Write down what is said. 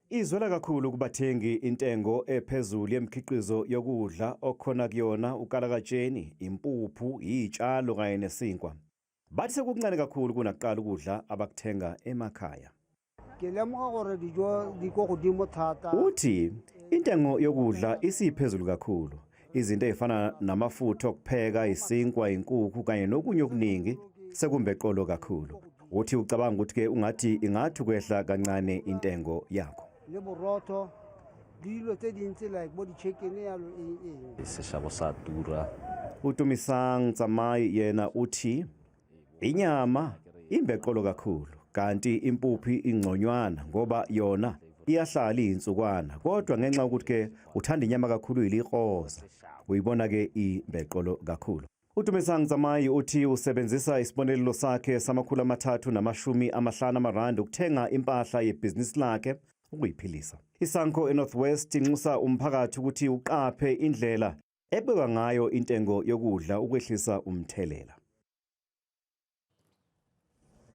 Izwela kakhulu kubathengi intengo ephezulu yemikhiqizo yokudla okhona kuyona ukalakatsheni, impuphu, izitshalo kanye nesinkwa. Bathi sekuncane kakhulu kunakuqala ukudla abakuthenga emakhaya. Ke lemoga gore dijo di ko godimo thata. Uthi intengo yokudla isiphezulu kakhulu. Izinto ezifana namafutha okupheka, isinkwa, inkukhu kanye nokunye okuningi sekumbe eqolo kakhulu. Uthi ucabanga ukuthi ke ungathi ingathi ukwehla kancane intengo yakho. Le borotho, dilo tse dintsi like bo di-chicken yalo, eng eng. Seshabo sa tura. UTumisang Tsamai yena uthi inyama imbeqolo kakhulu kanti impuphu ingconywana ngoba yona iyahlala izinsukwana, kodwa ngenxa yokuthi ke uthanda inyama kakhulu ilikroza, uyibona ke imbeqolo kakhulu. UTumisang Tsamai uthi usebenzisa isibonelelo sakhe sama-350 amarandi ukuthenga impahla yebhizinisi lakhe ukuyiphilisa. ISANCO eNorth West inxusa umphakathi ukuthi uqaphe indlela ebekwa ngayo intengo yokudla ukwehlisa umthelela.